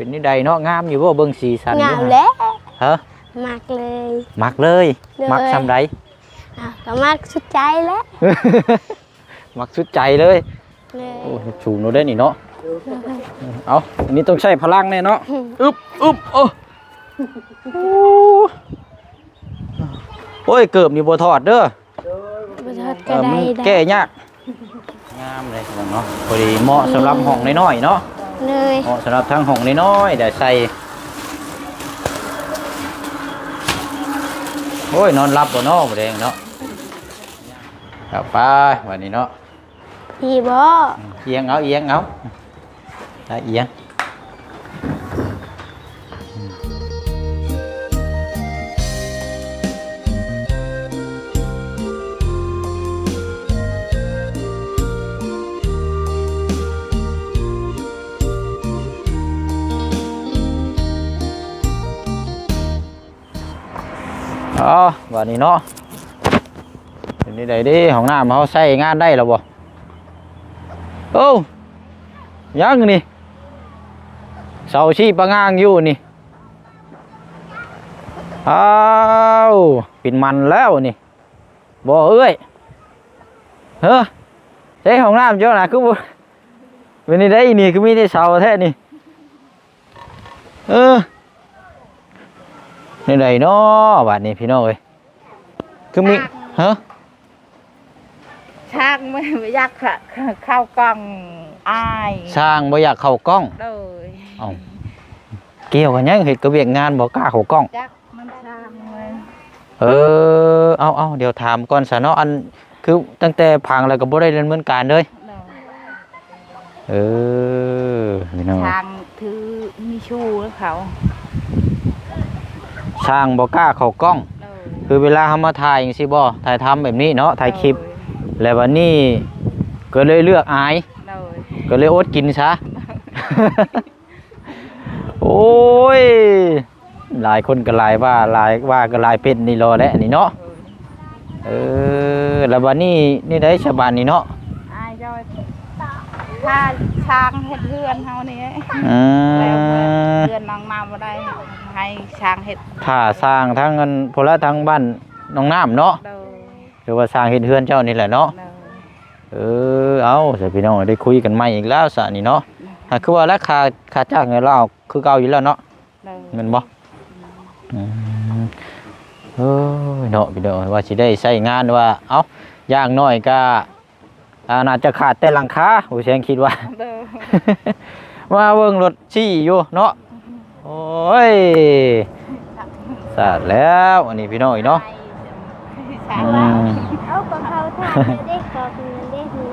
ປັນຈັ່ງໃດເນາະ ງາມຢູ່ບໍ່? ເບິ່ງສີສັນ ງາມແຫຼະ. ຮະ? ມັກເລີຍ. ມັກເລີຍ? ໂດຍ. ມັກຊ່ຳໃດ? ອ້າວ ກໍມັກສຸດໃຈແຫຼະ. ມັກສຸດໃຈເລີຍ. ໂດຍ. ໂອ້ ສູງໂລດເດ້ນີ້ເນາະ. ເອົາ ອັນນີ້ຕ້ອງໃຊ້ພະລັງແນ່ເນາະ. ອືມ ອຶບ ອຶບ ໂອ້ ໂອ້ຍ ເກີບນີ້ບໍ່ຖອດເດີ. ບໍ່ຖອດກໍໄດ້ ເອີ ມັນແກ້ຍາກ. ງາມເລີຍເນາະ ພໍດີເໝາະສຳລັບຫ້ອງນ້ອຍໆເນາະ. ໂດຍ. ເໝາະສຳລັບທັງຫ້ອງນ້ອຍໆ ໄດ້ໃສ່. ໂອ້ຍ ນອນຫຼັບບໍ່ເນາະມື້ແລງເນາະ. ເອົາໄປ ບັດນີ້ເນາະ. ດີບໍ່? ອືມ ອຽງເອົາ ອຽງເອົາ ອາ ອຽງ. ອໍ ບາດນີ້ເນາະ ເປັນຈັ່ງໃດເດ້ ຫ້ອງນ້ຳເຮົາໃຊ້ງານໄດ້ແລ້ວບໍ່? ໂອ້ ຍັງນີ້ ເສົາຊີ້ປະງ່າງຢູ່ນີ້. ອ້າວ ເປັນມັນແລ້ວນີ້ ບໍ່ເອື້ອຍ? ເຮີ ໃຊ້ຫ້ອງນ້ຳເຈົ້ານະ ຄືບໍ່ ເປັນຈັ່ງໃດນີ້ ຄືມີແຕ່ເສົາແທ້ນີ້? ເອີ ແນວໃດເນາະບາດນີ້ພີ່ນ້ອງເອີຍ ຄືມີ ຮະ? ຊ່າງບໍ່ຢາກເຂົ້າກ້ອງ ອາຍ. ຊ່າງບໍ່ຢາກເຂົ້າກ້ອງ? ໂດຍ. ເອົ້າ ກ່ຽວກັນຫຍັງ ເຮັດກະວຽກງານບໍ່ກ້າເຂົ້າກ້ອງ? ຈັກ ມັນຊ່າງເລີຍ. ເອີ ເອົາໆ ດຽວຖາມກ່ອນຊະເນາະ ອັນ ຄືຕັ້ງແຕ່ພັງແລ້ວກໍບໍ່ໄດ້ດຳເນີນການເລີຍ? ໂດຍ. ເອີ ພີ່ນ້ອງ ຊ່າງຖືມີຊູ້ເຂົາ ຊ່າງບໍ່ກ້າເຂົ້າກ້ອງ. ໂດຍ. ຄືເວລາເຮົາມາຖ່າຍຈັ່ງຊີ້ບໍ່ ຖ່າຍທຳແບບນີ້ເນາະ ຖ່າຍຄລິບ. ໂດຍ. ແລ້ວບັດນີ້ກໍເລີຍເລືອກອາຍ. ໂດຍ. ກໍເລີຍອົດກິນຊະ. ໂອ້ຍ ຫຼາຍຄົນກໍຫຼາຍວ່າ ຫຼາຍວ່າກໍຫຼາຍເປັນນີ້ລໍແຫຼະນີ້ເນາະ. ເອີ ແລ້ວບັດນີ້ ນີ້ໄດ້ສະບານນີ້ເນາະ ອ້າຍ ຖ້າຊ່າງເຮັດເຮືອນເຮົານີ້. ອືມ ແລ້ວເຮືອນນ້ອງນ້ຳບໍ່ໄດ້ ໃຫ້ຊ່າງເຮັດ ຖ້າຊ່າງທາງອັນພຸ້ນລະ ທາງບ້ານນ້ອງນ້ຳເນາະ. ໂດຍ. ຫຼືວ່າຊ່າງເຮັດເຮືອນເຈົ້ານີ້ແຫຼະເນາະ. ໂດຍ. ເອີ ເອົາຊະພີ່ນ້ອງ ໄດ້ຄຸຍກັນໃໝ່ອີກແລ້ວຊະນີ້ເນາະ. ໂດຍ. ຫາ ຄືວ່າລາຄາ ຄ່າຈ້າງໃຫ້ລາວຄືເກົ່າຢູ່ແລ້ວເນາະ. ໂດຍ. ແມ່ນບໍ່? ອືມ ເອີຍ ເນາະ ພີ່ນ້ອງ ວ່າຊິໄດ້ໃຊ້ງານວ່າ ເອົ້າ ຢ່າງໜ້ອຍກະ ອາ ໜ້າຈະຂາດແຕ່ຫຼັງຄາ ຜູ້ແຊງຄິດວ່າ. ໂດຍ. ມາເບິ່ງລົດຊີ້ຢູ່ເນາະ. ໂອ້ຍ ສາດແລ້ວ ອັນນີ້ພີ່ນ້ອງເອີຍເນາະ. ອືມ ເອົາ ກໍເຂົາຖາມເດ້ ກໍເງິນເດ້ ເງິນ.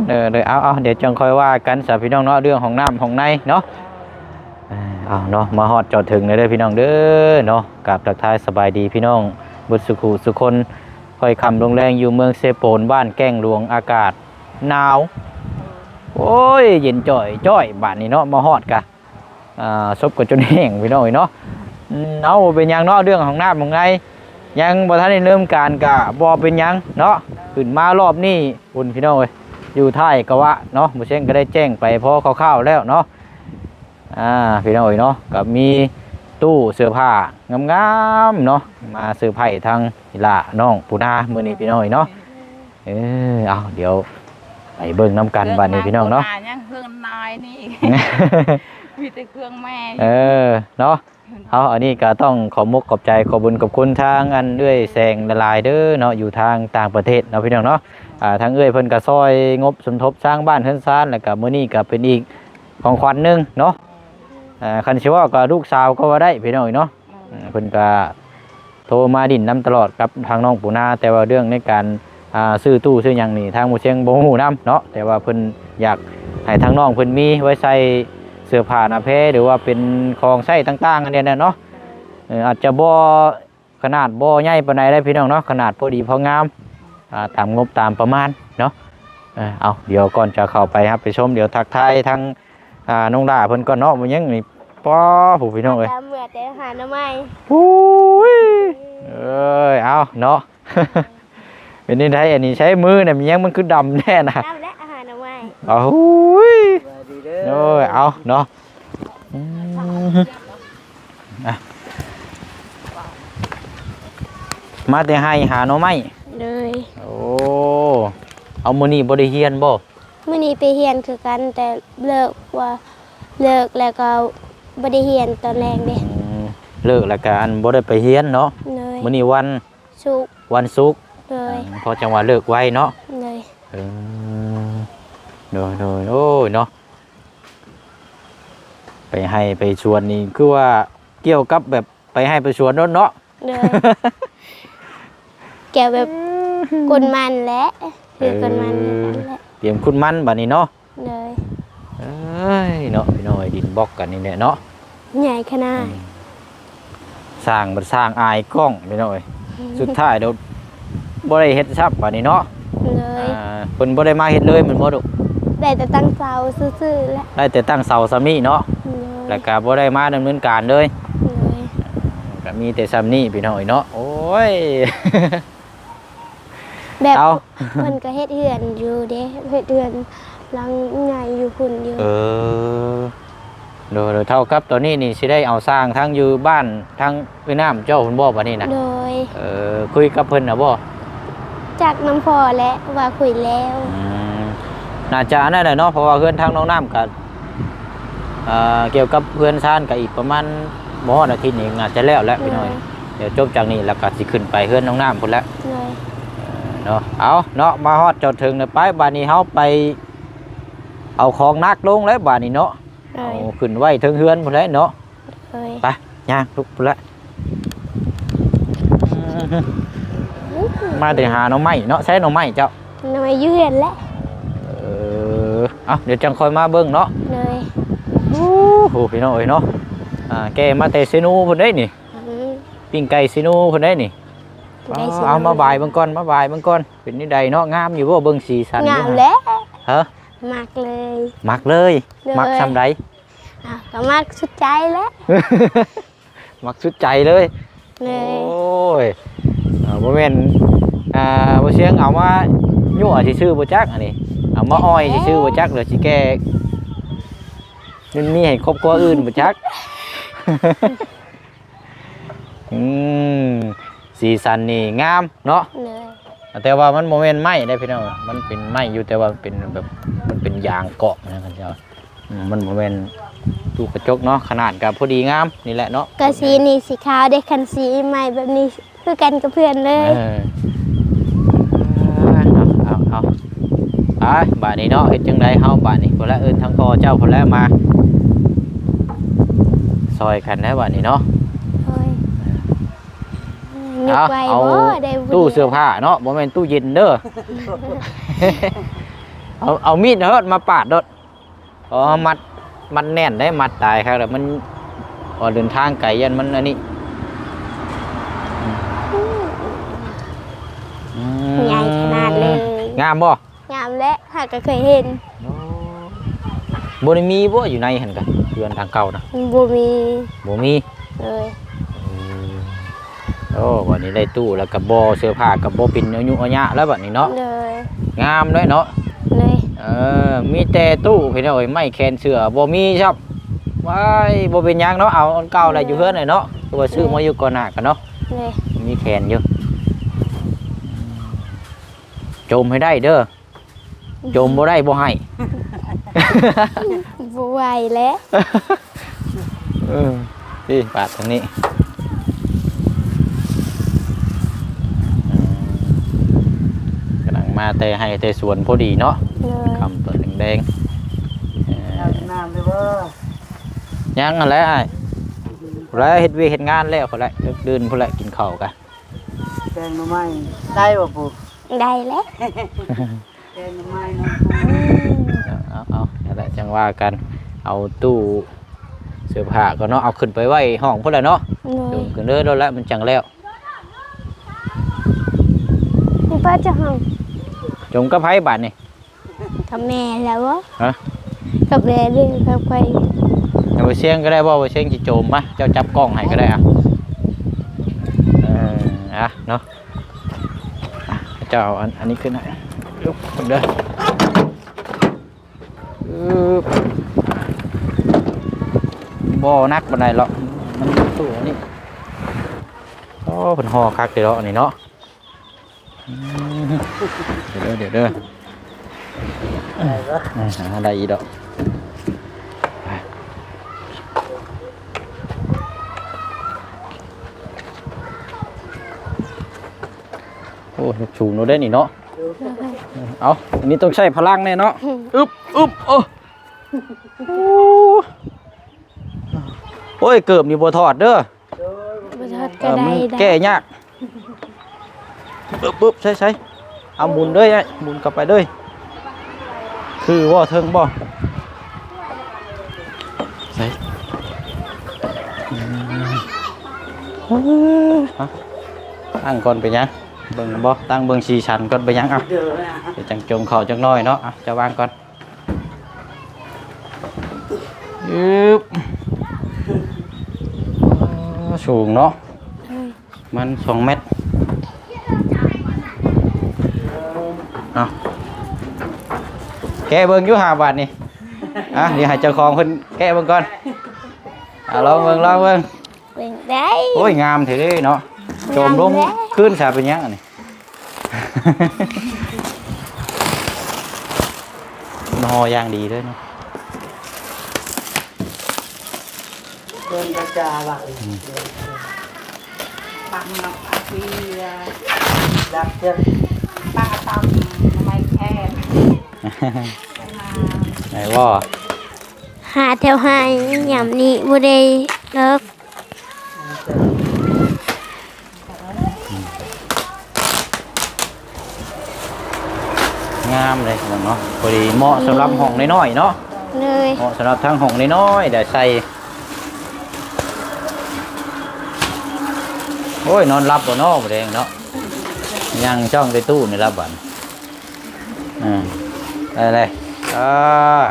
ເອີ ເອີ ເອົາ ເອົາ ດຽວຈັ່ງຄ່ອຍວ່າກັນຊະພີ່ນ້ອງເນາະ ເລື່ອງຫ້ອງນ້ຳຫ້ອງໃນເນາະ. ເອົາເນາະ ມາຮອດຈອດເຖິງແລ້ວເດີພີ່ນ້ອງເດີເນາະ. ກາບທັກທາຍສະບາຍດີພີ່ນ້ອງເບິດສຸຂູສຸຄົນ. ຄ່ອຍຄ່ຳລົງແລງຢູ່ເມືອງເຊໂປນ ບ້ານແກ້ງຫຼວງ ອາກາດໜາວ ໂອ້ຍ ເຢັນຈ່ອຍໆ ບາດນີ້ເນາະ. ມາຮອດກະ ອ່າ ສົບກໍຈົນແຫ້ງພີ່ນ້ອງເອີຍເນາະ. ອືມ ເອົາ ບໍ່ເປັນຫຍັງເນາະ ເລື່ອງຫ້ອງນ້ຳຫ້ອງໃນ ຍັງບໍ່ທັນໄດ້ດຳເນີນການກະບໍ່ເປັນຫຍັງເນາະ. ຂຶ້ນມາລອບນີ້ພຸ້ນພີ່ນ້ອງເອີຍ ຢູ່ທ້າຍກະວະເນາະ. ໝູ່ເຊງກໍໄດ້ແຈ້ງໄປພໍຄ່າວໆແລ້ວເນາະ. ອ່າ ພີ່ນ້ອງເອີຍເນາະ ກໍມີຕູ້ເສື້ອຜ້າງາມໆເນາະ ມາເຊີໄພທາງອີ່ຫຼ້ານ້ອງປູນາມື້ນີ້ພີ່ນ້ອງເອີຍເນາະ. ເອີ ເອົາ ດຽວໄປເບິ່ງນຳກັນບາດນີ້ພີ່ນ້ອງເນາະ. ເຮືອນນ້ອງປູນາຍັງເຮືອນນ້ອຍນີ້ ມີແຕ່ເຄື່ອງແມ່. ເອີ ເນາະ. ເອົາ ອັນນີ້ກໍຕ້ອງຂອບມຸກຂອບໃຈ ຂອບບຸນຂອບຄຸນທາງອັນເອື້ອຍແສງຫຼາຍໆເດີເນາະ ຢູ່ທາງຕ່າງປະເທດເນາະພີ່ນ້ອງເນາະ. ອ່າ ທາງເອື້ອຍເພິ່ນກໍຊ່ອຍງົບສົມທົບສ້າງບ້ານເຮືອນຊານ ແລ້ວກໍມື້ນີ້ກໍເປັນອີກຂອງຂວັນໜຶ່ງເນາະ. ອ່າ ຄັນຊິເວົ້າກໍລູກສາວກໍວ່າໄດ້ພີ່ນ້ອງເນາະ. ເພິ່ນກໍໂທມາດິນນຳຕະຫຼອດກັບທາງນ້ອງປູນາ ແຕ່ວ່າເລື່ອງໃນການ ອ່າ ຊື້ຕູ້ຊື້ຫຍັງນີ້ ທາງໝູ່ເຊງບໍ່ຮູ້ນຳເນາະ. ແຕ່ວ່າເພິ່ນຢາກໃຫ້ທາງນ້ອງເພິ່ນມີໄວ້ໃສ່ເສື້ອຜ້າໜ້າແພ ຫຼືວ່າເປັນຂອງໃຊ້ຕ່າງໆ ອັນນີ້ນະເນາະ. ເອີ ອາດຈະບໍ່ ຂະໜາດບໍ່ໃຫຍ່ປານໃດເດ້ພີ່ນ້ອງເນາະ ຂະໜາດພໍດີພໍງາມ ອ່າ ຕາມງົບຕາມປະມານເນາະ. ເອີ ເອົາ ດຽວກ່ອນຈະເຂົ້າໄປຮັບໄປຊົມ ດຽວທັກທາຍທາງ ອ່າ ນ້ອງຫຼ້າເພິ່ນກ່ອນເນາະ. ບໍ່ຍັງນີ້ ປ້າ ຜູ້ພີ່ນ້ອງເອີຍ ເມື່ອແຕ່ຫາໜໍ່ໄມ້ ໂອ້ຍ ເອີຍ ເອົາເນາະ. ເປັນຈັ່ງໃດ ອັນນີ້ໃຊ້ມືນະ ມັນຍັງ ມັນຄືດຳແທ້ນະ. ດຳແລ້ວ ອາຫານເອົາໄວ້ ໂອ້ຍ ສະບາຍດີເດີ. ໂອ້ຍ ເອົາເນາະ. ອືມ ອ່ະ ມາແຕ່ໄຮ່ຫາໜໍ່ໄມ້. ໂດຍ. ໂອ້ ເອົາ ມື້ນີ້ບໍ່ໄດ້ຮຽນບໍ່? ມື້ນີ້ໄປຮຽນຄືກັນ ແຕ່ເລີກວ່າ ເລີກແລ້ວກໍບໍ່ໄດ້ຮຽນຕອນແລງເດ້. ອືມ ເລີກແລ້ວກໍ ອັນ ບໍ່ໄດ້ໄປຮຽນເນາະ. ໂດຍ. ມື້ນີ້ວັນ ສຸກ. ວັນສຸກ. ໂດຍ. ອືມ ເພາະຈັ່ງວ່າເລີກໄວເນາະ. ໂດຍ. ເອີ ໂດຍໆ ໂອ້ຍເນາະ ໄປໄຮ່ໄປສວນນີ້ ຄືວ່າກ່ຽວກັບແບບໄປໄຮ່ໄປສວນໂລດເນາະ. ໂດຍ. ແກແບບ ອືມ ກົນມັນແຫຼະ ຄື ເອີ ກົນມັນຄືກັນແຫຼະ ຕຽມຂຸດມັນບາດນີ້ເນາະ. ໂດຍ. ເອີຍເນາະ ພີ່ນ້ອງເອີຍ ດິນບລັອກກັນນີ້ແຫຼະເນາະ ໃຫຍ່ຂະໜາດ. ອືມ ສ້າງ ບັດສ້າງອາຍກ້ອງ ພີ່ນ້ອງເອີຍ ອືມ ສຸດທ້າຍໂດດບໍ່ໄດ້ເຮັດຊ້ຳບາດນີ້ເນາະ. ໂດຍ. ອ່າ ເພິ່ນບໍ່ໄດ້ມາເຮັດເລີຍແມ່ນບໍ່ລູກ? ໄດ້ແຕ່ຕັ້ງເສົາຊື່ໆແຫຼະ. ໄດ້ແຕ່ຕັ້ງເສົາສ່ຳນີ້ເນາະ. ໂດຍ. ແລ້ວກໍບໍ່ໄດ້ມາດຳເນີນການເລີຍ. ໂດຍ. ກໍມີແຕ່ສ່ຳນີ້ພີ່ນ້ອງເອີຍເນາະ. ໂອ້ຍ ແບບ ເອົາ ເພິ່ນກໍເຮັດເຮືອນຢູ່ເດ້ ເຮັດເຮືອນຫຼັງໃຫຍ່ຢູ່ພຸ້ນຢູ່. ເອີ ໂດຍໆ ເທົ່າກັບຕອນນີ້ນີ້ຊິໄດ້ເອົາສ້າງທັງຢູ່ບ້ານທັງເອື້ອຍນ້ຳເຈົ້າພຸ້ນບໍ່ບາດນີ້ນະ? ໂດຍ. ເອີ ຄຸຍກັບເພິ່ນນະບໍ່? ຈັກນຳພໍ່ແຫຼະວ່າຄຸຍແລ້ວ. ອືມ ໜ້າຈະອັນນັ້ນແຫຼະເນາະ ເພາະວ່າເຮືອນທາງນ້ອງນ້ຳກໍ ເອີ ກ່ຽວກັບເຮືອນຊານກໍອີກປະມານບໍ່ຮອດອາທິດນີ້ໜ້າຈະແລ້ວແຫຼະ ໂດຍ ພີ່ນ້ອງ. ດຽວຈົບຈາກນີ້ແລ້ວກໍຊິຂຶ້ນໄປເຮືອນນ້ອງນ້ຳພຸ້ນແຫຼະ. ໂດຍ. ເອີ ເນາະ ເອົາເນາະ ມາຮອດຈອດເຖິງແລ້ວ ໄປ ບາດນີ້ເຮົາໄປເອົາຂອງໜັກລົງແລ້ວບາດນີ້ເນາະ. ໂດຍ. ເອົາຂຶ້ນໄວ້ເທິງເຮືອນພຸ້ນແຫຼະເນາະ. ໂດຍ. ໄປ ຍ່າງລຸກພຸ້ນແຫຼະ. ມາແຕ່ຫາໜໍ່ໄມ້ເນາະ. ໃສໜໍ່ໄມ້ເຈົ້າ? ໜໍ່ໄມ້ຢູ່ເຮືອນແຫຼະ. ເອີ ເອົາ ດຽວຈັ່ງຄ່ອຍມາເບິ່ງເນາະ. ໂດຍ. ໂອ້ໂຫ ພີ່ນ້ອງເອີຍເນາະ ອ່າ ແກ່ມາແຕ່ເຊໂນພຸ້ນເດ້ນີ້. ອືມ ປີ້ງໄກ່ເຊໂນພຸ້ນເດ້ນີ້. ເອົາ ມາບາຍເບິ່ງກ່ອນ ມາບາຍເບິ່ງກ່ອນ ເປັນແນວໃດເນາະ? ງາມຢູ່ບໍ່? ເບິ່ງສີສັນ ງາມແຫຼະ. ຮະ? ມັກເລີຍ. ມັກເລີຍ? ໂດຍ. ມັກສ່ຳໃດ? ອ້າວ ກໍມັກສຸດໃຈແຫຼະ. ມັກສຸດໃຈເລີຍ. ໂດຍ. ໂອ້ຍ ເອົາ ບໍ່ແມ່ນ ອ່າ ບໍ່ຊຽງເອົາມາຍົວະຊື່ໆບໍ່ຈັກ ອັນນີ້ ເອົາມາອ່ອຍຊື່ໆບໍ່ຈັກ ຫຼືຊິແກ່ເງິນມີໃຫ້ຄອບຄົວອື່ນບໍ່ຈັກ. ອືມ ສີສັນນີ້ງາມເນາະ. ໂດຍ. ແຕ່ວ່າມັນບໍ່ແມ່ນໄມ້ເດ້ພີ່ນ້ອງ ມັນເປັນໄມ້ຢູ່ ແຕ່ວ່າເປັນແບບ ມັນເປັນຢາງເກາະນະ ເຂົາເຈົ້າ. ອືມ ມັນບໍ່ແມ່ນຕູ້ກະຈົກເນາະ ຂະໜາດກໍພໍດີງາມນີ້ແຫຼະເນາະ. ກໍສີນີ້ສີຂາວເດ້ ຄັນສີໄມ້ແບບນີ້ຄືກັນກັບເພື່ອນເລີຍ. ເອີ ເອົາ ເອົາ ເອົາ ໄປ ບາດນີ້ເນາະ ເຮັດຈັ່ງໃດເຮົາບາດນີ້? ພຸ້ນລະ ເອີ້ນທາງພໍ່ເຈົ້າພຸ້ນລະມາຊ່ອຍກັນແດ່ບາດນີ້ເນາະ. ໂດຍ. ເອົາ ເອົາຕູ້ເສື້ອຜ້າເນາະ ບໍ່ແມ່ນຕູ້ເຢັນເດີ. ເອົາ ເອົາມີດໂລດມາປາດໂລດ. ອໍ ມັດ ມັດແໜ້ນໄດ້ ມັດຕາຍຄັກແລ້ວ ມັນ ອອກເດີນທາງໄກ ຢ້ານມັນອັນນີ້. ອືມ ໃຫຍ່ຂະໜາດເລີຍ. ງາມບໍ່? ງາມແຫຼະ ຫາກະເຄີຍເຫັນ. ໂອ້ ບໍ່ໄດ້ມີບໍ່ຢູ່ໃນຫັ້ນກະ ເຮືອນທາງເກົ່ານະ? ບໍ່ມີ. ບໍ່ມີ. ເອີຍ ເອີ ໂອ້ ບາດນີ້ໄດ້ຕູ້ແລ້ວກະບໍ່ ເສື້ອຜ້າກະບໍ່ເປັນອາຍຸອາຍະແລ້ວບາດນີ້ເນາະ. ໂດຍ. ງາມເດ້ເນາະ. ໂດຍ. ເອີ ມີແຕ່ຕູ້ພີ່ນ້ອງເອີຍ ໄມ້ແຂນເສື້ອບໍ່ມີຊ້ຳ. ວ້າຍ ບໍ່ເປັນຫຍັງເນາະ ເອົາອັນເກົ່າແຫຼະ ໂດຍ ຢູ່ເຮືອນແຫຼະເນາະ ຄືວ່າຊື້ ໂດຍ ມາຢູ່ກ່ອນໜ້າກັນເນາະ. ໂດຍ. ມີແຂນຢູ່ ຈົ່ມໃຫ້ໄດ້ເດີ. ຈົ່ມບໍ່ໄດ້ບໍ່ໃຫ້. ບໍ່ໄຫວແລ້ວ. ເອີ ນີ້ປາດທາງນີ້ ອືມ ກຳລັງມາແຕ່ໄຮ່ແຕ່ສວນພໍດີເນາະ. ໂດຍ. ຄ່ຳຕອນແດງໆ ເອີ ອາບນ້ຳແລ້ວບໍ່? ຍັງຫັ້ນແຫຼະອ້າຍ ແລ້ວເຮັດວຽກເຮັດງານແລ້ວພຸ້ນແຫຼະ ເລິກດື່ນພຸ້ນແຫຼະ ກິນເຂົ້າກະ. ແກງໜໍ່ໄມ້ໄດ້ບໍ່ປູກ? ໄດ້ແຫຼະ. ແກງໜໍ່ໄມ້ເນາະ. ເອົາ ເອົາ ນັ້ນແຫຼະ ຈັ່ງວ່າກັນ ເອົາຕູ້ເສື້ອຜ້າກ່ອນເນາະ ເອົາຂຶ້ນໄປໄວ້ຫ້ອງພຸ້ນແຫຼະເນາະ. ໂດຍ. ຈົ່ມຂຶ້ນເດີໂລດແຫຼະ ມັນຈັ່ງແລ້ວ. ມີປ້າເຈົ້າຫ້ອງ. ຈົ່ມກັບໃຜບາດນີ້? ກັບແມ່ແລ້ວບໍ່? ຮະ? ກັບແມ່ເດ້ ກັບໃຜ? ເອົາ ບໍ່ຊຽງກໍໄດ້ບໍ່? ບໍ່ຊຽງຊິຈົ່ມ ມາ ເຈົ້າຈັບກ້ອງໃຫ້ກໍໄດ້ອະ. ເອີ ອະ ເນາະ ອະ ເຈົ້າເອົາອັນ ອັນນີ້ຂຶ້ນໃຫ້ ເດີ. ອືບ ອືບ ບໍ່ໜັກປານໃດດອກ ມັນຢູ່ຕູ້ອັນນີ້. ໂອ້ ເພິ່ນຫໍ່ຄັກເດເນາະ ອັນນີ້ເນາະ. ອືມ ດຽວເດີ ດຽວເດີ ໄດ້ບໍ່? ເອີ ຫາໄດ້ອີກດອກ. ໂອ້ ຍົກສູງໂລດເດ້ນີ້ເນາະ. ເອົາ ອັນນີ້ຕ້ອງໃຊ້ພະລັງແນ່ເນາະ. ອືມ ອຶບ ອຶບ ໂອ້ ໂອ້ຍ ເກີບນີ້ບໍ່ຖອດເດີ. ບໍ່ຖອດກໍໄດ້ ເອີ ມັນແກ້ຍາກ. ປຶບ ປຶບ ໃສ່ ໃສ່ ເອົາໝູນເລີຍ ໝູນເຂົ້າໄປເລີຍ. ຄືບໍ່ ເທິງບໍ່ ໃສ່ ອືມ ຕັ້ງກ່ອນ ເປັນຫຍັງ ເບິ່ງບໍ່ ຕັ້ງເບິ່ງສີສັນກ່ອນ ເປັນຫຍັງ. ເອົາ ດຽວຈັ່ງຈົ່ງເຂົ້າຈັກໜ້ອຍເນາະ. ເອົາ ເຈົ້າວາງກ່ອນ. ອຶບ ສູງເນາະ ມັນສອງແມັດ. ເອົາ ແກະເບິ່ງຢູ່ຫາບາດນີ້. ອ່ະ ດຽວໃຫ້ເຈົ້າຂອງເພິ່ນແກະເບິ່ງກ່ອນ. ອ່ະ ລອງເບິ່ງ ລອງເບິ່ງ. ເບິ່ງໄດ້ ໂອ້ຍ ງາມແທ້ເດ້ເນາະ. ໂຈມລົງ ງາມແທ້ ຄືນຊະ ເປັນຫຍັງອັນນີ້? ມັນຫໍ່ຢ່າງດີເລີຍເນາະ. ເບິ່ງກະຈາວ່າ ອືມ ຕຳໝາກເຂືອ ດັບເຈົ້າ ປາຕຳໜໍ່ໄມ້ແຄນ ໄດ້ບໍ່? ຫາແຖວໃຫ້ ຍາມນີ້ບໍ່ໄດ້ດອກ. ງາມເລີຍເນາະ ພໍດີເໝາະສຳລັບຫ້ອງນ້ອຍໆເນາະ. ໂດຍ ເໝາະສຳລັບທັງຫ້ອງນ້ອຍໆ ໄດ້ໃສ່. ໂອ້ຍ ນອນຫຼັບບໍ່ເນາະ ມື້ແລງເນາະ? ຍັງຈ້ອງແຕ່ຕູ້ນີ້ລະບັດ. ອ່າ ໄດ້ເລີຍ. ເອີ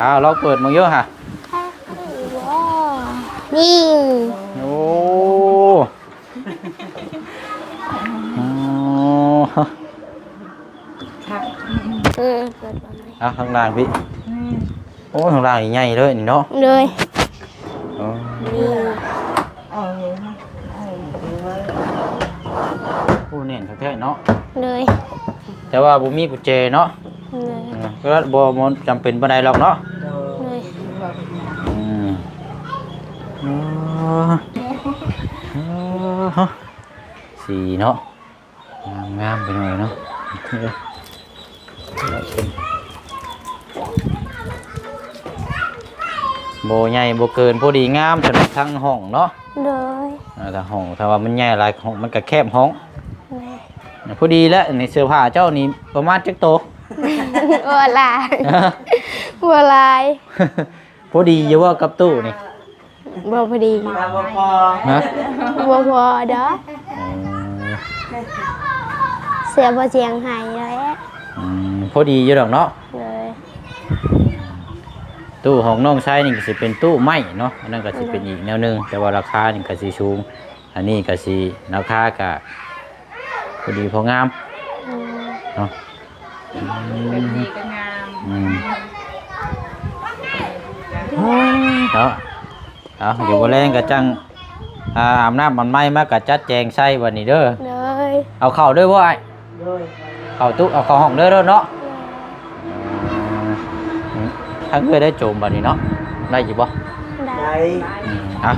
ເອົາ ລອງເປີດເບິ່ງຢູ່ຫະ. ນີ້ ໂອ້ ໂອ້ ຄັກ ເອີ ເປີດເບິ່ງ ເອົາ ທາງລ່າງພີ້. ອືມ ໂອ້ ທາງລ່າງນີ້ໃຫຍ່ເລີຍນີ້ເນາະ. ໂດຍ ໂອ້ ນີ້ ເອີ ໂອ້ ແໜ້ນຄັກແທ້ເນາະ. ໂດຍ ແຕ່ວ່າບໍ່ມີກຸນແຈເນາະ. ໂດຍ ເອີ ກໍບໍ່ ບໍ່ຈຳເປັນປານໃດດອກເນາະ. ໂດຍ ອືມ ເອີ ເອີ ສີເນາະ ງາມໆ ໄປໜ້ອຍເນາະ. ບໍ່ໃຫຍ່ບໍ່ເກີນ ພໍດີງາມສຳລັບທັງຫ້ອງເນາະ. ໂດຍ ອ່າ ຖ້າຫ້ອງ ຖ້າວ່າມັນໃຫຍ່ຫຼາຍ ຫ້ອງມັນກໍແຄບຫ້ອງ. ໂດຍ ພໍດີແລ້ວ. ໃນເສື້ອຜ້າເຈົ້ານີ້ປະມານຈັກໂຕ? ບໍ່ຫຼາຍ ຮະ? ບໍ່ຫຼາຍ. ພໍດີຢູ່ບໍ່ກັບຕູ້ນີ້? ບໍ່ພໍດີ ວ່າບໍ່ພໍ ຮະ? ບໍ່ພໍດອກ. ເອີ ເສື້ອບໍ່ສຽງໄຫ້ແຫຼະ. ອືມ ພໍດີຢູ່ດອກເນາະ. ໂດຍ ຕູ້ຂອງນ້ອງໄຊນີ້ກໍຊິເປັນຕູ້ໄມ້ເນາະ ອັນນັ້ນກໍຊິເປັນອີກແນວໜຶ່ງ ແຕ່ວ່າລາຄານີ້ກໍຊິສູງ. ອັນນີ້ກໍຊິ ລາຄາກໍພໍດີພໍງາມ. ອືມ ເນາະ. ອືມ ແບບນີ້ກໍງາມ. ອືມ ເນາະ. ເອົາ ດຽວມື້ແລງກໍຈັ່ງ ອ່າ ອາບນ້ຳອາບໃໝ່ມາກໍຈັດແຈງໃສ່ບັດນີ້ເດີ. ໂດຍ ເອົາເຂົ້າເດີບໍ່ອ້າຍ? ໂດຍ ເຂົ້າຕູ້ ເອົາເຂົ້າຫ້ອງເດີເນາະ. ໂດຍ ອືມ ທາງເອື້ອຍໄດ້ໂຈມບັດນີ້ເນາະ ໄດ້ຢູ່ບໍ່? ໄດ້ ໄດ້. ອືມ ອ່ະ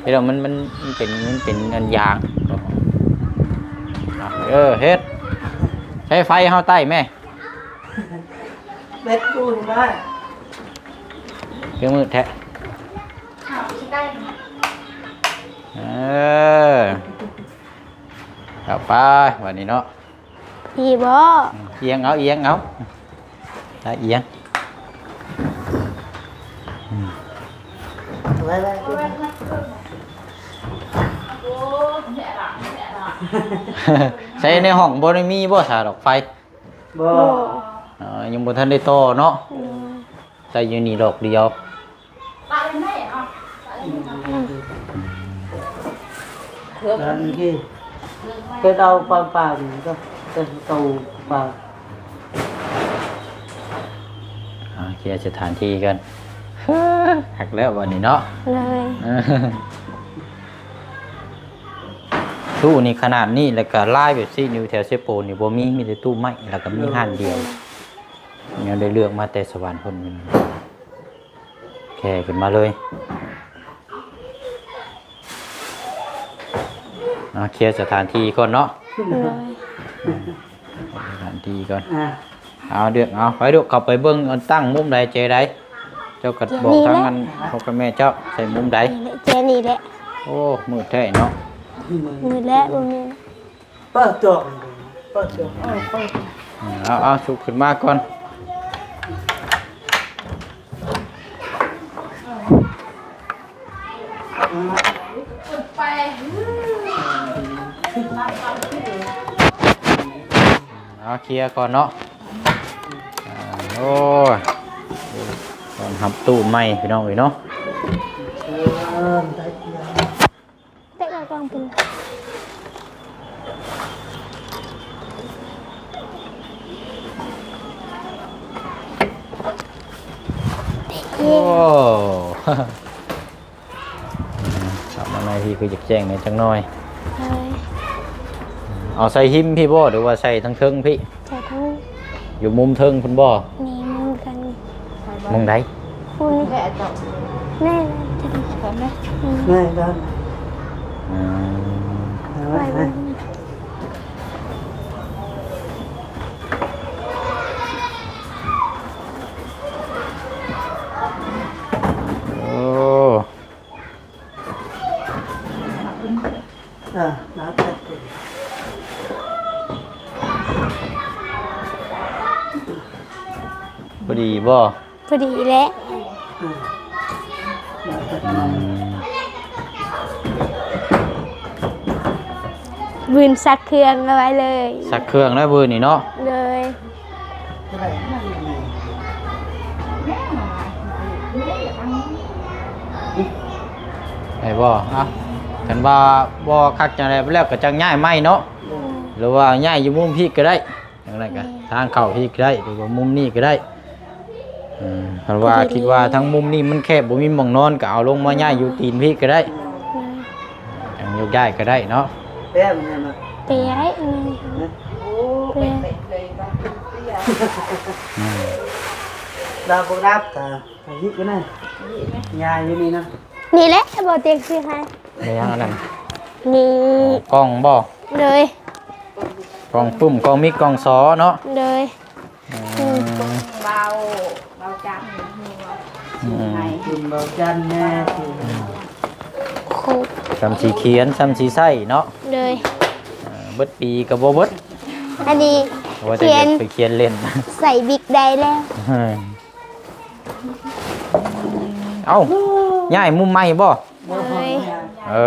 ເຮັດແລ້ວມັນ ມັນ ມັນເປັນ ມັນເປັນອັນຢາງ. ເອີ ເຮັດ ໃຊ້ໄຟເຮົາໄຕ້ແມ່. ເບັດປູນວ່າ ຄືມືດແທ້. ເອີ ເອົາໄປບັດນີ້ເນາະ. ດີບໍ່? ອືມ ອຽງເອົາ ອຽງເອົາ ຕາອຽງ. ອືມ ໄວ້ ໄວ້ ໃສ່ໃນຫ້ອງບໍ່ໄດ້ມີບໍ່ສາດອກໄຟ? ບໍ່ ບໍ່ ເອີ ຍັງບໍ່ທັນໄດ້ຕໍ່ເນາະ. ອືມ ໃສ່ຢູ່ນີ້ດອກດຽວ. ອືມ ເອີ ນີ້ ເຮັດເອົາປານໆ ກໍເປັນໂຕປານ. ເອົາ ເຄຍສະຖານທີ່ກ່ອນ. ຄັກແລ້ວບັດນີ້ເນາະ. ໂດຍ. ຕູ້ນີ້ຂະໜາດນີ້ ແລ້ວກໍລາຍແບບຊີ້ຢູ່ແຖວເຊໂປນນີ້ບໍ່ມີ, ມີແຕ່ຕູ້ໄມ້ ແລ້ວກໍມີຮ້ານດຽວ. ຍັງໄດ້ເລືອກມາແຕ່ສະຫວັນພຸ້ນ. ແຄຂຶ້ນມາເລີຍ. ເອົາ ເຄຍສະຖານທີ່ກ່ອນເນາະ. ໂດຍ. ສະຖານທີ່ກ່ອນ. ອ່າ ເອົາ ເລືອກເອົາ. ໄປລູກ ເຂົ້າໄປເບິ່ງ ອັນຕັ້ງມຸມໃດເຈໃດ. ເຈົ້າກໍບອກທາງອັນພໍ່ກັບແມ່ເຈົ້າ ໃສ່ມຸມໃດ. ນີ້ແຫຼະ ເຈນີ້ແຫຼະ. ໂອ້ ມືດແທ້ເນາະ. ມືດແຫຼະ ບໍ່ແມ່ນ. ເປີດຕົວ ເປີດຕົວ ເອີ ເປີດ. ເອົາ ເອົາ ຊຸກຂຶ້ນມາກ່ອນ. ເອົາ ເຄຍກ່ອນເນາະ. ອ່າ ໂອ້ຍ ຕ້ອນຮັບຕູ້ໃໝ່ ພີ່ນ້ອງເອີຍເນາະ. ເອີ ໄດ້ເຄຍ. ເຕະກະກອງເປັນ ໂອ້ ເຂົ້າມາໃນທີ່ຄືຢາກແຈ້ງແດ່ຈັກໜ້ອຍ. ໂດຍ. ເອົາໃສ່ຮິມພີ້ບໍ່ ຫຼືວ່າໃສ່ທາງເທິງພີ້? ໃສ່ທາງ ຢູ່ມຸມເທິງພຸ້ນບໍ່? ນີ້ ມຸມກັນ. ມຸມໃດ? ພຸ້ນ. ແມ່ ແມ່ ແມ່ ອືມ ແມ່ ອືມ ໄວ້ ໄວ້ ໄວ້ ໄວ້. ໂອ້ ອ່າ ພໍດີບໍ່? ພໍດີແຫຼະ. ອືມ ວືນຊັກເຄື່ອງເອົາໄວ້ເລີຍ. ຊັກເຄື່ອງແລ້ວວືນນີ້ເນາະ. ໂດຍ. ໄດ້ບໍ່? ເອົ້າ ຄັນວ່າບໍ່ຄັກຈັ່ງໃດແລ້ວກໍຈັ່ງຍ້າຍໃໝ່ເນາະ. ໂດຍ. ຫຼືວ່າຍ້າຍຢູ່ມຸມພີ້ກໍໄດ້. ຈັ່ງໃດກໍ ແມ່ນ ທາງເຂົ້າພີ້ກໍໄດ້ ຫຼືວ່າມຸມນີ້ກໍໄດ້. ເອີ ຄັນວ່າຄິດວ່າທາງມຸມນີ້ມັນແຄບ ບໍ່ມີໝ່ອງນອນ ກໍເອົາລົງມາຍ້າຍຢູ່ຕີນພີ້ກໍໄດ້. ແມ່ນ. ຈັ່ງຍົກຍ້າຍກໍໄດ້ເນາະ. ແປະມັນແມ່ນບໍ່? ແປະໄດ້. ໂອ້ ແປະ ແປະເລີຍວ່າເປັນເປ້ຍ. ອືມ ດາວບໍ່ດັບກະ ເອົາຮີບກັນນະ ຍ້າຍຢູ່ນີ້ນະ. ນີ້ແຫຼະ ບໍ່ຕຽງຊື້ໃຫ້. ແມ່ນຫຍັງອັນນັ້ນ? ນີ້ ອໍ ກ່ອງບໍ່? ໂດຍ. ກ່ອງປຶ້ມ ກ່ອງມິກ ກ່ອງຊໍເນາະ. ໂດຍ. ອືມ ເບົາ ເບົາຈັນ ອືມ ໃຫ້ ປຶ້ມເບົາຈັນແນ່. ອືມ ຄົບ ຊ່ຳຊິຂຽນ ຊ່ຳຊິໃຊ້ເນາະ. ໂດຍ. ເອີ ເບິດປີກໍບໍ່ເບິດ. ອັນນີ້ ວ່າແຕ່ຂຽນ ໄປຂຽນເລ່ນ ໃສ່ບິກໄດ້ແລ້ວ. ເອີ ເອົ້າ ຍ້າຍມຸມໃໝ່ບໍ່? ໂດຍ. ເອີ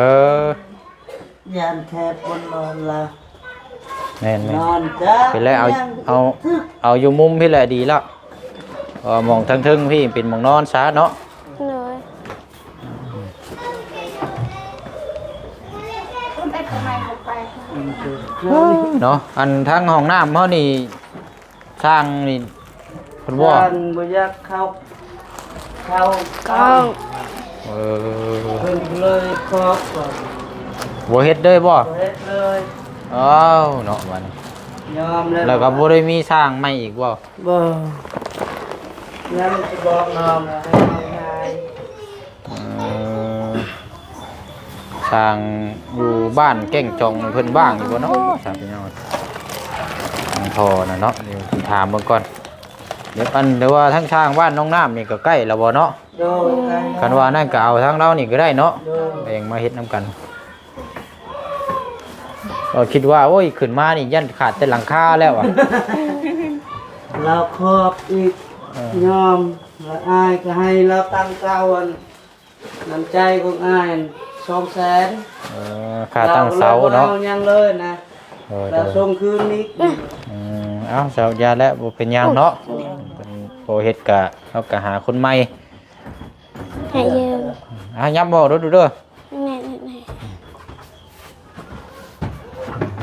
ຢ້ານແຄບຄົນນອນລະ. ແມ່ນໆ ນອນຈ້າ ໄປແລ້ວ ເອົາ ເອົາ ເອົາຢູ່ມຸມພີ້ແຫຼະດີແລ້ວ. ເອີ ໝ່ອງເທິງໆ ພີ້ເປັນໝ່ອງນອນຊະເນາະ. ໂດຍ. ເນາະ ອັນທາງຫ້ອງນ້ຳເຮົານີ້ ຊ່າງນີ້ເພິ່ນບໍ່ ຊ່າງບໍ່ຢາກເຂົ້າ ເຂົ້າກ້ອງ. ເອີ ເພິ່ນເລີຍຂອບ ບໍ່ເຮັດເລີຍບໍ່? ບໍ່ເຮັດເລີຍ. ອ້າວ ເນາະ ບັດນີ້ ຍອມແລ້ວ ແລ້ວກໍບໍ່ໄດ້ມີຊ່າງໃໝ່ອີກບໍ່? ບໍ່ ຍັງຊິບອກນ້ອງໃຫ້ເຮົາຍ້າຍ. ເອີ ຊ່າງຢູ່ບ້ານແກ້ງຈອງເພິ່ນວ່າງຢູ່ບໍ່ເນາະ ຊ່າງເປັນຫຍັງ ທາງພໍ່ນະເນາະ. ດຽວຊິຖາມເບິ່ງກ່ອນ. ດຽວ ອັນ ແຕ່ວ່າທາງຊ່າງບ້ານນ້ອງນ້ຳນີ້ກໍໃກ້ແລ້ວບໍ່ເນາະ? ໂດຍ. ຄັນວ່ານັ້ນກໍເອົາທາງລາວນີ້ກໍໄດ້ເນາະ. ໂດຍ. ແບ່ງມາເຮັດນຳກັນ. ກໍຄິດວ່າ ໂອ້ຍ ຂຶ້ນມານີ້ຢ້ານຂາດແຕ່ຫຼັງຄາແລ້ວອະ. ລາວຂອບອີກ. ເອີ ຍອມ. ລະອ້າຍກໍໃຫ້ລາວຕັ້ງເຕົາ ອັນ ນ້ຳໃຈຂອງອ້າຍສອງແສນ. ເອີ ຄ່າຕັ້ງເສົາເນາະ. ລາວບໍ່ເອົາຫຍັງເລີຍນະ. ໂດຍ ແລ້ວ ໂດຍ ສົ່ງຄືນອີກ. ອືມ ເອົາ ເຊົາ ຢ່າແລ້ວ ບໍ່ເປັນຫຍັງເນາະ. ໂອ້ຍ ເພິ່ນບໍ່ເຮັດກະ ເຮົາກະຫາຄົນໃໝ່. ໃຫ້ຢືມ. ອ່າ ຍັບບໍ່ດູເດີ. ແມ່ນໆ.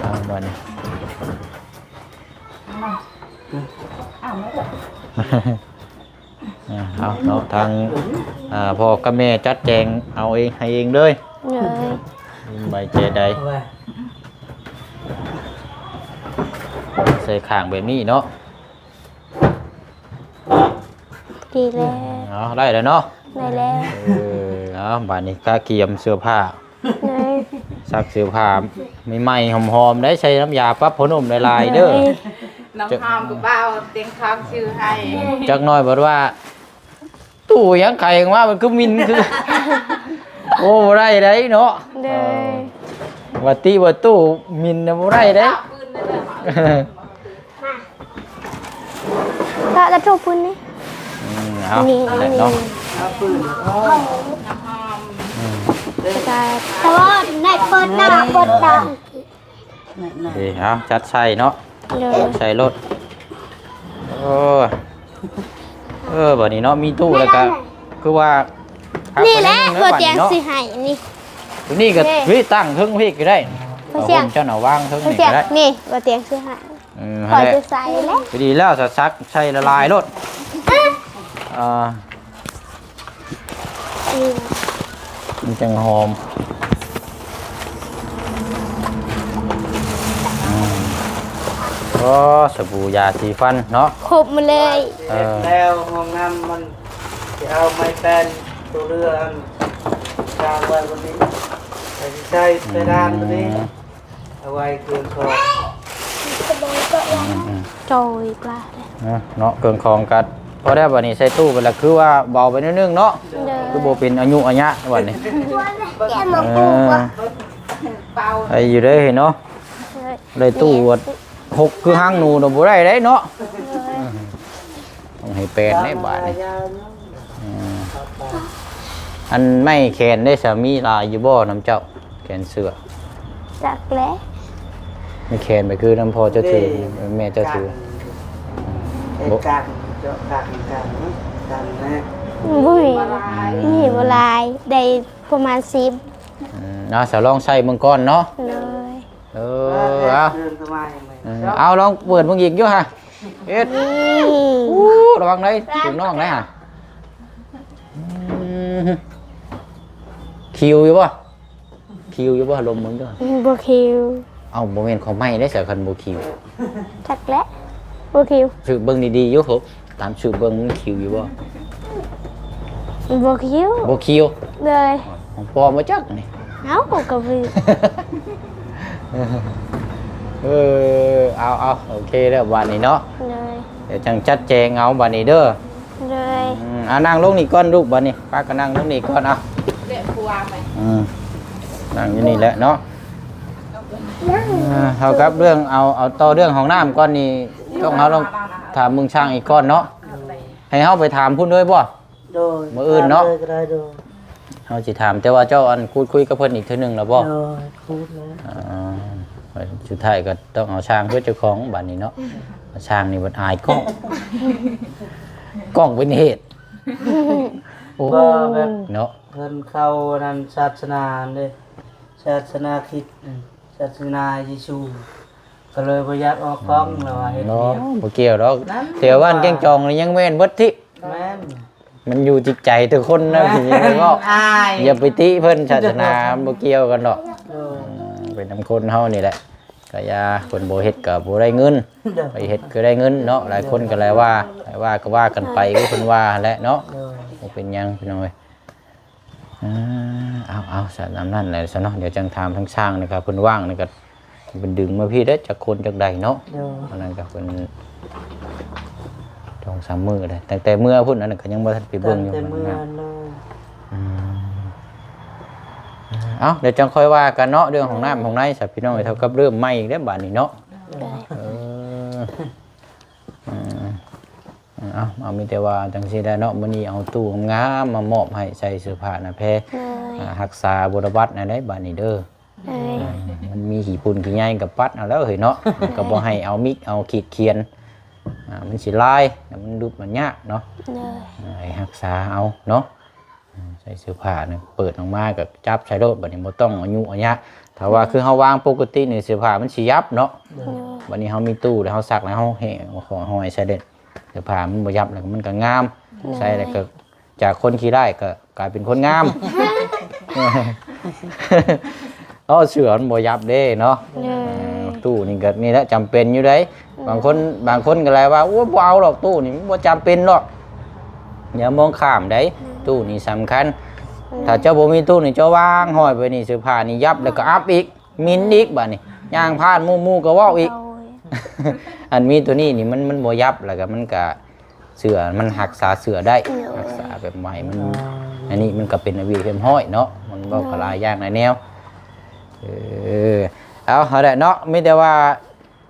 ອ່າ ເອົາເນາະ ທາງ ອ່າ ພໍ່ກັບແມ່ຈັດແຈງເອົາເອງ ໃຫ້ເອງເລີຍ ເລີຍ ໃບແຈໃດ ໃສ່ຂ້າງແບບນີ້ເນາະ ດີແລ້ວ ເອົາ ໄດ້ແລ້ວເນາະ ໄດ້ແລ້ວ ເອີ ເອົາ ບາດນີ້ກະກຽມເສື້ອຜ້າ ໄດ້ ຊັກເສື້ອຜ້າໃໝ່ໆ ຫອມໆ ໄດ້ໃສ່ນ້ຳຢາປັບຜ້າໜຸ່ມຫຼາຍໆເດີ ໄດ້ ນ້ຳຫອມກະເບົາ ຕຽງທອງຊື້ໃຫ້ ຈັກໜ້ອຍບັດວ່າ ຕູ້ຫຍັງໄຂ່ອອກມາ ມັນຄືໝິ່ນຄື ໂອ້ ບໍ່ໄດ້ໃດເນາະ ເດີ ເອີ ວ່າຕິວ່າຕູ້ໝິ່ນນະ ບໍ່ໄດ້ໃດ ພະລະກະທູບພື້ນນີ້ ອືມ ເອົາ ນີ້ ນັ້ນແຫຼະເນາະ ນ້ຳຫອມ ອືມ ແຕ່ວ່າໃນເປີດໜ້າເປີດຕາ ນີ້ ເອົາ ຈັດໃສ່ເນາະ ໂດຍ ຈັດໃສ່ໂລດ ໂອ້ ເອີ ບາດນີ້ເນາະ ມີຕູ້ແລ້ວກະ ຄືວ່າ ນີ້ແຫຼະ ພໍ່ຕຽງຊື້ໃຫ້ ນີ້ ໂຕນີ້ກະ ນີ້ ເຮີ້ຍ ຕັ້ງເທິງພີ້ກະໄດ້ ພໍ່ຕຽງ ເຈົ້ານະວາງເທິງນີ້ກະໄດ້ ນີ້ ພໍ່ຕຽງຊື້ໃຫ້ ເອີ ຫັ້ນແຫຼະ ຂ້ອຍຈະໃສ່ແຫຼະ ພໍດີແລ້ວ ຊັກໃສ່ຫຼາຍໆໂລດ ອ່າ ອືມ ມັນຈັ່ງຫອມ ອືມ ໂອ້ ສະບູຢາສີຟັນເນາະ ຄົບໝົດເລີຍ ເອີ ແລ້ວຫ້ອງນ້ຳມັນຊິເອົາໄມ້ແປ້ນໂຕເຫຼືອອັນກາງໄວ້ບນນີ້ ແລ້ວຊິໃສ່ເພດານບນນີ້ ອືມ ເອົາໄວ້ເຄື່ອງຂອງ ອືມໆ ໂອ້ຍ ກວ່າເນາະ ເຄື່ອງຂອງກະພໍແລ້ວ ບາດນີ້ໃສ່ຕູ້ໄປລະ ຄືວ່າເບົາໄປໜ້ອຍໜຶ່ງເນາະ ໂດຍ ຄືບໍ່ເປັນອາຍຸອາຍະບາດນີ້ ເອີ ໄດ້ຢູ່ເດ້ເນາະ ເອີ ໄດ້ຕູ້ຫົກຄືຫາງໜູ ບໍ່ໄດ້ເດ້ເນາະ ໂດຍ ຕ້ອງໃຫ້ແປນໃນບາດນີ້ ອືມ ອັນໄມ້ແຂນເດ້ສາ ມີຫຼາຍຢູ່ບໍ່ນຳເຈົ້າ ແຂນເສື້ອ? ຈັກແຫຼະ ໄມ້ແຂນໄປຄືນຳພໍ່ເຈົ້າຖື ແມ່ເຈົ້າຖື ເຮັດການ ເຈາະການການ ການນະ ບໍ່ມີ ມີບໍ່ຫຼາຍ ໄດ້ປະມານສິບ ອືມ ເອົາ ສາ ລອງໃສ່ເບິ່ງກ່ອນເນາະ ໂດຍ ເອີ ເອົາ ເອົາ ລອງເປີດເບິ່ງອີກຢູ່ຫະ ເຮັດ ອູ້ ລະວັງໄດ໋ ເປັນນ້ອງໄດ໋ຫະ ອືມ ຄິວຢູ່ບໍ່? ຄິວຢູ່ບໍ່? ລົມເບິ່ງເດີ ບໍ່ຄິວ ເອົ້າ ບໍ່ແມ່ນຂອງໃໝ່ເດ້ສາ ຄັນບໍ່ຄິວ ຈັກແຫຼະ ບໍ່ຄິວ ສືບເບິ່ງດີໆຢູ່ ຕາມສືບເບິ່ງມັນຄິວຢູ່ບໍ່? ບໍ່ຄິວ ບໍ່ຄິວ ເລີຍ ຂອງປອມບໍ່ຈັກນີ້ ເອົ້າ ກະບໍ່ ເອີ ເອົາໆ ໂອເຄແລ້ວບາດນີ້ເນາະ ເລີຍ ດຽວຈັ່ງຈັດແຈງເອົາບາດນີ້ເດີ ເລີຍ ອືມ ອ່າ ນັ່ງລົງນີ້ກ່ອນລູກ ບາດນີ້ ປາກະນັ່ງລົງນີ້ກ່ອນ ເອົາ ອືມ ນັ່ງຢູ່ນີ້ແຫຼະເນາະ ອ່າ ເທົ່າກັບເລື່ອງ ເອົາ ເອົາຕໍ່ເລື່ອງຫ້ອງນ້ຳກ່ອນນີ້ ຕ້ອງ ເຮົາຕ້ອງຖາມເບິ່ງຊ່າງອີກກ່ອນເນາະ ໃຫ້ເຮົາໄປຖາມພຸ້ນເລີຍບໍ່? ໂດຍ ມື້ອື່ນເນາະ ຖາມເລີຍກະໄດ້ ໂດຍ ເຮົາຊິຖາມ ແຕ່ວ່າເຈົ້າ ອັນ ຄູດຄຸຍກັບເພິ່ນອີກເທື່ອໜຶ່ງແລ້ວບໍ່? ໂດຍ ຄູດແລ້ວ ອ່າ ສຸດທ້າຍກະຕ້ອງເອົາຊ່າງເພື່ອເຈົ້າຂອງບາດນີ້ເນາະ ຊ່າງນີ້ບັດອາຍກ້ອງ ກ້ອງເປັນເຫດ ໂອ້ ບໍ່ແບບເນາະ ເພິ່ນເຂົ້າອັນນັ້ນ ສາສະໜາເດ້ ສາສະໜາຄຣິດ ສາສະໜາເຢຊູ ກະເລີຍບໍ່ຢາກອອກກ້ອງ ລາວວ່າເຮັດວຽກ ບໍ່ກ່ຽວດອກ ແຖວບ້ານແກ້ງຈອງນີ້ຍັງແມ່ນເບິດຕິ ແມ່ນ ມັນຢູ່ຈິດໃຈແຕ່ຄົນນະ ເວົ້າ ຢ່າໄປຕິເພິ່ນ ສາສະໜາມັນບໍ່ກ່ຽວກັນດອກ ເປັນນຳຄົນເຮົານີ້ແຫຼະ ກະຢ່າ ເພິ່ນບໍ່ເຮັດກະບໍ່ໄດ້ເງິນ ໄປເຮັດກະໄດ້ເງິນເນາະ ຫຼາຍຄົນກະຫຼາຍວ່າ ຫຼາຍວ່າກະວ່າກັນໄປ ຄືເພິ່ນວ່າຫັ້ນແຫຼະເນາະ ບໍ່ເປັນຫຍັງພີ່ນ້ອງເອີຍ ອ່າ ເອົາໆ ສະ ນຳນັ້ນແຫຼະຊະເນາະ ດຽວຈັ່ງຖາມທາງຊ່າງນີ້ ຄັນເພິ່ນວ່າງນີ້ກະ ເພິ່ນດຶງມາພີ້ເດ້ ຈັກຄົນຈັກໃດເນາະ ເອີ ອັນນັ້ນກະເພິ່ນ ສອງສາມມື້ແລ້ວ ຕັ້ງແຕ່ເມື່ອພຸ້ນ ອັນນັ້ນກະຍັງບໍ່ທັນໄປເບິ່ງຢູ່ ອືມ ເອົາ ດຽວຈັ່ງຄ່ອຍວ່າກັນເນາະ ເລື່ອງຫ້ອງນ້ຳຫ້ອງໃນ ສະ ພີ່ນ້ອງເອີຍ ເທົ່າກັບເລີ່ມໃໝ່ອີກແລ້ວບາດນີ້ເນາະ ເອີ ເອົາ ເອົາ ມີແຕ່ວ່າຈັ່ງຊີ້ແຫຼະເນາະ ມື້ນີ້ເອົາຕູ້ງາມໆມາມອບໃຫ້ໃສ່ເສື້ອຜ້າໜ້າແພ ໂດຍ ອ່າ ຮັກສາບົວລະບັດຫັ້ນແຫຼະບາດນີ້ເດີ ໂດຍ ອ່າ ມັນມີຂີ້ຝຸ່ນຂີ້ໃຍກະປັດເອົາແລ້ວເຮີ້ຍເນາະ ໂດຍ ກະບໍ່ໃຫ້ເອົາມິກເອົາຂີດຂຽນ ອ່າ ມັນຊິລາຍ ແລ້ວມັນດຸບມັນຍາກເນາະ ໂດຍ ອ່າ ໃຫ້ຮັກສາເອົາເນາະ ອ່າ ໃສ່ເສື້ອຜ້ານະ ເປີດອອກມາກະຈັບໃສ່ໂລດ ບາດນີ້ບໍ່ຕ້ອງອາຍຸອາຍະ ຖ້າວ່າຄືເຮົາວາງປົກກະຕິນີ້ ເສື້ອຜ້າມັນຊິຫຍັບເນາະ. ໂດຍ ບັດນີ້ເຮົາມີຕູ້ແລ້ວ ເຮົາຊັກແລ້ວ ເຮົາແຫງເອົາຂອງຫ້ອຍໃສ່ເດັດ ເສື້ອຜ້າມັນບໍ່ຫຍັບ ແລ້ວມັນກໍງາມ. ໂດຍ ໃສ່ແລ້ວກໍ ຈາກຄົນຂີ້ຮ້າຍກໍກາຍເປັນຄົນງາມ. ເອົາ ເສື້ອມັນບໍ່ຫຍັບເດ້ເນາະ. ໂດຍ ເອີ ຕູ້ນີ້ກໍນີ້ແຫຼະ ຈຳເປັນຢູ່ໃດ໋. ອືມ ບາງຄົນ ບາງຄົນກໍລະວ່າ ໂອ້ຍ ບໍ່ເອົາດອກ ຕູ້ນີ້ມັນບໍ່ຈຳເປັນດອກ. ຢ່າມອງຂ້າມໃດ໋. ອືມ ຕູ້ນີ້ສຳຄັນ. ອືມ ຖ້າເຈົ້າບໍ່ມີຕູ້ນີ້ ເຈົ້າວາງຫ້ອຍໄປນີ້ ເສື້ອຜ້ານີ້ຫຍັບ ແລ້ວກໍອັບອີກ ໝິ່ນອີກ ບາດນີ້ຍ່າງຜ່ານໝູ່ ໝູ່ກໍເວົ້າອີກ. ໂດຍ ອັນມີຕົວນີ້ນີ້ ມັນ ມັນບໍ່ຫຍັບ ແລ້ວກໍມັນກໍ ເສື້ອມັນຮັກສາເສື້ອໄດ້. ໂດຍ ຮັກສາແບບບໍ່ໃຫ້ມັນ ອ່າ ອັນນີ້ມັນກໍເປັນລະບຽບຮຽບຮ້ອຍເນາະ. ມັນເວົ້າ ໂດຍ ກໍຫຼາຍຢ່າງຫຼາຍແນວ. ເອີ ເອົາ ເອົາແຫຼະເນາະ ມີແຕ່ວ່າ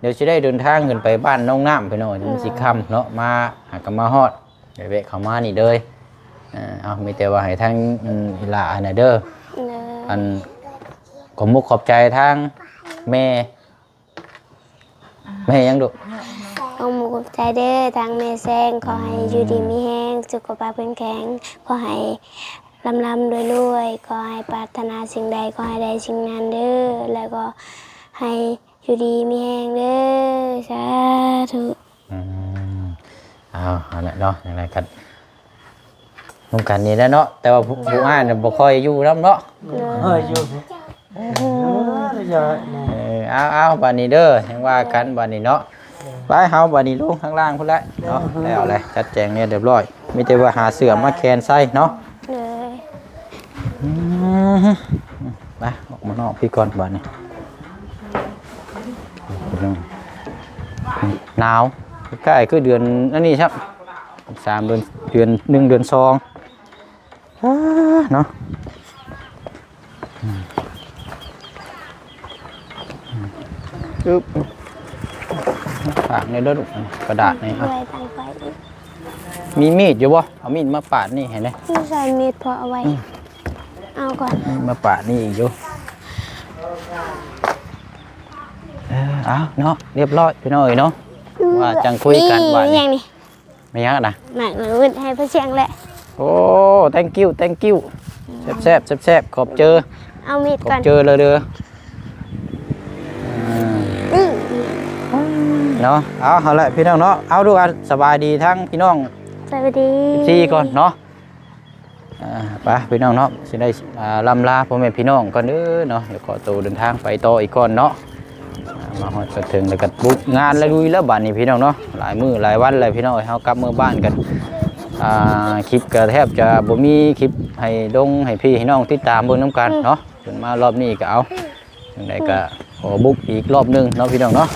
ດຽວຊິໄດ້ເດີນທາງຂຶ້ນໄປບ້ານໜອງນ້ຳ ພີ່ນ້ອງ ມັນຊິຄ່ຳເນາະ. ໂດຍ ມາຫາກໍມາຮອດ ໄດ້ແວະເຂົ້າມານີ້ເດີ. ເອີ ເອົາ ມີແຕ່ວ່າໃຫ້ທາງ ອືມ ອີ່ຫຼ້າຫັ້ນນະເດີ. ໂດຍ ອັນ ຂອບມຸກຂອບໃຈທາງແມ່ ແມ່ຫຍັງລູກ? ຂອບມຸກຂອບໃຈເດີທາງແມ່ແຊງ ຂໍໃຫ້ ອືມ ຢູ່ດີມີແຮງ ສຸຂະພາບເຂັ້ມແຂງ ຂໍໃຫ້ລ່ຳໆລວຍໆ ຂໍໃຫ້ປາດຖະໜາສິ່ງໃດ ຂໍໃຫ້ໄດ້ສິ່ງນັ້ນເດີ ແລ້ວກໍໃຫ້ຢູ່ດີມີແຮງເດີ ສາທຸ. ອືມ ເອົາ ເອົາແຫຼະເນາະ ຈັ່ງໃດກໍ ນຳກັນນີ້ແຫຼະເນາະ ແຕ່ວ່າຜູ້ ຜູ້ອ້າຍນະບໍ່ຄ່ອຍຢູ່ນຳເນາະ. ໂດຍ ເອີ ຢູ່ ເອີ ເອີ ເອົາ ເອົາ ບາດນີ້ເດີ ຍັງວ່າກັນບາດນີ້ເນາະ. ໄປ ເຮົາບາດນີ້ລົງຂ້າງລ່າງພຸ້ນແຫຼະເນາະ. ເອີ ແລ້ວແຫຼະ ຈັດແຈງແນວຮຽບຮ້ອຍ ມີແຕ່ວ່າຫາເສື້ອມາແຂນໃສ່ເນາະ. ໂດຍ ອືມ ໄປ ອອກມານອກພີ້ກ່ອນບາດນີ້. ໜາວ ໃກ້ຄືເດືອນອັນນີ້ຊ້ຳ ສາມເດືອນ ເດືອນໜຶ່ງ ເດືອນສອງ ອາ ເນາະ. ອືມ ອຶບ ຝາກແດ່ເດີລູກ ກະດາດນີ້ ເອົາ ເອົາໄວ້ຕັ້ງໄຟອີກ. ມີມີດຢູ່ບໍ່? ເອົາມີດມາປາດນີ້ໃຫ້ແດ່. ຢູ່ໃສມີດ? ພໍເອົາໄວ້ ອືມ ເອົາກ່ອນ ມີດມາປາດນີ້ອີກຢູ່. ເອີ ເອົາເນາະ ຮຽບຮ້ອຍພີ່ນ້ອງເອີຍເນາະ. ອືມ ວ່າຈັ່ງຄຸຍກັນ ນີ້ ບາດນີ້ ຫຍັງນີ້? ແມ່ນຫຍັງນະ? ໝາກເອົາໄວ້ໃຫ້ພໍ່ຊຽງແຫຼະ. ໂອ້ thank you thank you ແຊບໆ ແຊບໆ ຂອບເຈີ. ເອົາມີດກ່ອນ ຂອບເຈີເດີ. ອືມ ເນາະ ເອົາ ເອົາແຫຼະພີ່ນ້ອງເນາະ. ເອົາ ລູກ ສະບາຍດີທັງພີ່ນ້ອງ ສະບາຍດີ ເອັຟຊີ ກ່ອນເນາະ. ອ່າ ໄປພີ່ນ້ອງເນາະ ຊິໄດ້ ອ່າ ລ່ຳລາພໍ່ແມ່ພີ່ນ້ອງກ່ອນເດີເນາະ. ດຽວຂໍໂຕເດີນທາງໄປຕໍ່ອີກກ່ອນເນາະ. ອ່າ ມາຮອດກະເຖິງແລ້ວກະບຸກງານລະລຸຍແລ້ວບາດນີ້ພີ່ນ້ອງເນາະ. ຫຼາຍມື້ຫຼາຍວັນແລ້ວພີ່ນ້ອງເອີຍ ເຮົາກັບເມືອບ້ານກັນ. ອ່າ ຄລິບກະແທບຈະບໍ່ມີຄລິບໃຫ້ລົງໃຫ້ພີ່ໃຫ້ນ້ອງຕິດຕາມເບິ່ງນຳກັນເນາະ. ຂຶ້ນມາລອບນີ້ກະເອົາ ຈັ່ງໃດກະຂໍບຸກອີກລອບໜຶ່ງເນາະພີ່ນ້ອງເນາະ.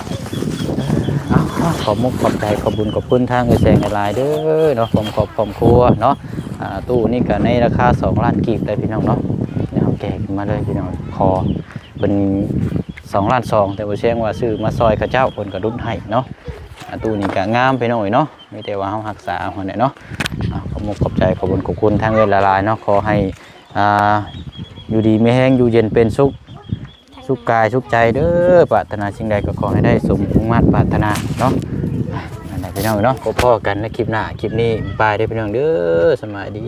ເອົາ ຂອບມຸກຂອບໃຈ ຂອບບຸນຂອບຄຸນທາງເອື້ອຍແສງຫຼາຍໆເດີເນາະ ພ້ອມຄອບຄອບຄົວເນາະ. ອ່າ ຕູ້ນີ້ກະໃນລາຄາສອງລ້ານກີບໄດ໋ພີ່ນ້ອງເນາະ. ດຽວເຮົາແກະຂຶ້ນມາເລີຍພີ່ນ້ອງ ຂໍເພິ່ນສອງລ້ານສອງ ແຕ່ບໍ່ແຊງວ່າຊື້ມາຊ່ອຍເຂົາເຈົ້າ ເພິ່ນກະຫຼຸດໃຫ້ເນາະ. ອ່າ ຕູ້ນີ້ກະງາມພີ່ນ້ອງເອີຍເນາະ ມີແຕ່ວ່າເຮົາຮັກສາເອົາຫັ້ນແຫຼະເນາະ. ອ່າ ຂອບມຸກຂອບໃຈ ຂອບບຸນຂອບຄຸນທາງເອື້ອຍຫຼາຍໆເນາະ. ຂໍໃຫ້ ອ່າ ຢູ່ດີມີແຮງ ຢູ່ເຢັນເປັນສຸກ ສຸກກາຍສຸກໃຈເດີ. ປາດຖະໜາສິ່ງໃດກໍຂໍໃຫ້ໄດ້ສົມມຸ່ງມາດປາດຖະໜາເນາະ. ນັ້ນແຫຼະພີ່ນ້ອງເນາະ ພົບພໍ້ກັນໃນຄລິບໜ້າ ຄລິບນີ້ບາຍເດີພີ່ນ້ອງເດີ. ສະບາຍດີ.